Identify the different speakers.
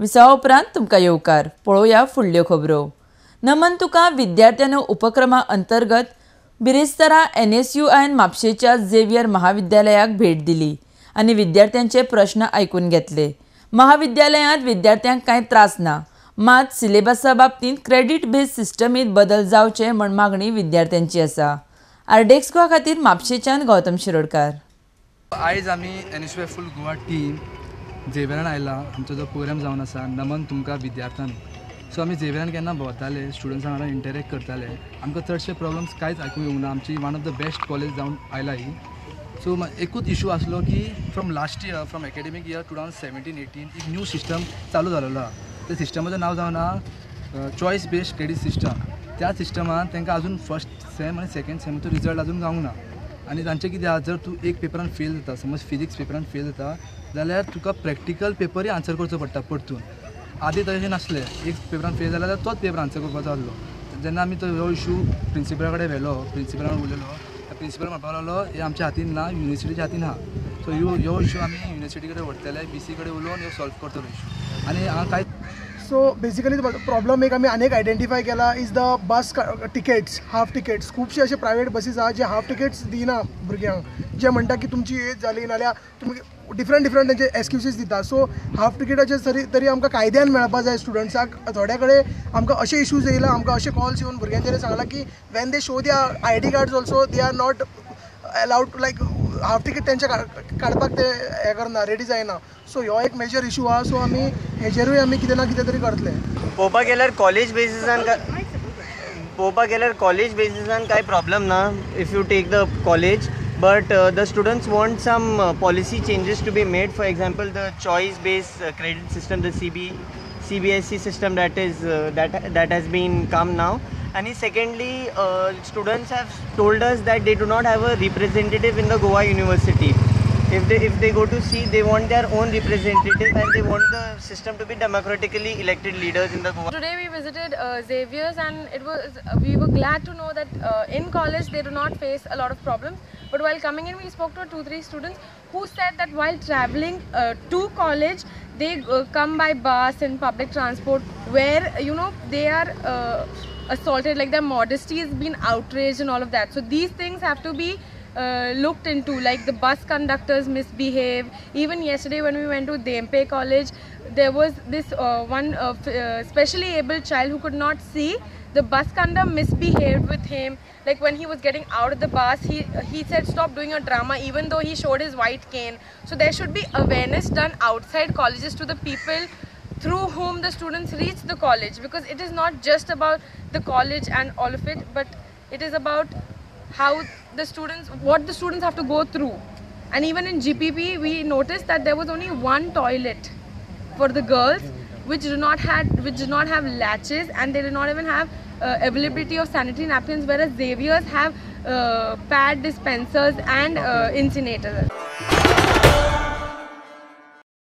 Speaker 1: विसावा उपरांत तुमकां येवकार. पळोवया फुडल्यो खबरो. नमन तुका विद्यार्थ्यांनो उपक्रमा अंतर्गत बिरेस्तारा NSUIन म्हापशेच्या झेवियर महाविद्यालयाक भेट दिली आनी विद्यार्थ्यांचे प्रश्न आयकून घेतले. महाविद्यालयांत विद्यार्थ्यांक कांय त्रास ना, मात सिलेबसा बाबतींत क्रेडीट बेज सिस्टमीत बदल जावचे म्हण मागणी विद्यार्थ्यांची आसा. आरडीएक्स गोवा खातीर म्हापशेच्यान गौतम शिरोडकार.
Speaker 2: आयज आमी NSUI फूल गोवा टीम झेवियरान आयला. आमचो जो प्रोग्राम जावन आसा नमन तुमकां विद्यार्थ्यांनो. सो आमी झेवियरान केन्ना भोंवताले, स्टुडंट्सां वांगडा इंटरेक्ट करताले, आमकां चडशे प्रॉब्लम्स कांयच आयकूंक येवंक ना. आमची one of the best college जावन आयला ही. सो एकूच इशू आसलो की from last year, from academic year 2017-18 एक न्यू सिस्टम चालू जालेलो आहा. त्या सिस्टमाचें नांव जावन आहा चॉयस बेस्ड क्रेडीट सिस्टम. त्या सिस्टमान तांकां अजून फर्स्ट सेम आनी सेकेंड सेमाचो रिजल्ट अजून गावूंक ना. आनी तांचें कितें आहा, जर तूं एक पेपरान फेल जाता, समज फिजिक्स पेपरान फेल जाता जाल्यार तुका प्रॅक्टिकल पेपरूय आन्सर करचो पडटा परतून. आदी तशें नासलें, एक पेपरान फेल जाल्यार तोच पेपर आन्सर करपाचो आसलो. जेन्ना आमी तो हो इशू प्रिंसिपला कडेन व्हेलो, प्रिंसिपलान उलयलो, प्रिंसिपल म्हणपाक लागलो हें आमच्या हातीन ना, युनिवर्सिटीच्या हातीन आहा. सो ह्यो इशू आमी युनिवर्सिटी कडेन व्हरतले, VC कडेन उलोवन ह्यो सॉल्व करतलो इशू. आनी हांगा कांय
Speaker 3: सो बेसिकली प्रॉब्लम एक आमी आनीक आयडेंटिफाय केला is the bus tickets, half tickets. खुबशे अशे प्रायवेट बसीस आहा जे हाफ टिकेट्स दिना भुरग्यांक, जे म्हणटा की तुमची एज जाली नाल्यार तुमी डिफरंट डिफरंट तेंचे एक्सक्युजीस दिता. सो हाफ टिकेटाचे तरी आमकां कायद्यान मेळपा जाय स्टुडंट्साक. थोड्या कडेन आमकां अशे इशूज येयला, आमकां अशे कॉल्स येवन भुरग्यांचेर सांगलां की when they show their ID cards also they are not allowed, like half ticket तेंचे काडपाक ते हें करना, रेडी जायना. सो हो एक मेजर इशू आहा. सो आमी हेजेरूय आमी कितें ना कितें तरी करतले.
Speaker 4: पळोवपाक गेल्यार कॉलेज बेसिसान कांय प्रॉब्लम ना if you take the college, but the students want some policy changes to be made. For example the choice based credit system, the CBSE system that is that has been come now. And secondly, students have told us that they do not have a representative in the Goa University. If they go to see, they want their own representative and they want the system to be democratically elected leaders in the Goa.
Speaker 5: Today we visited Xavier's and it was we were glad to know that in college they do not face a lot of problems. But while coming in, we spoke to 2-3 students who said that while traveling to college, they come by bus and public transport where, you know, they are assaulted, like their modesty has been outraged and all of that. So these things have to be looked into, like the bus conductors misbehave. Even yesterday when we went to Dempe College, there was this one specially able child who could not see. The bus conductor misbehaved with him. Like when he was getting out of the bus, he said stop doing your drama, even though he showed his white cane. So there should be awareness done outside colleges to the people through whom the students reach the college, because it is not just about the college and all of it, but it is about how the students, what the students have to go through. And even in GPP, we noticed that there was only one toilet for the girls, which did not have latches, and they did not even have availability of sanitary napkins, whereas Xavier's have pad dispensers and incinerators.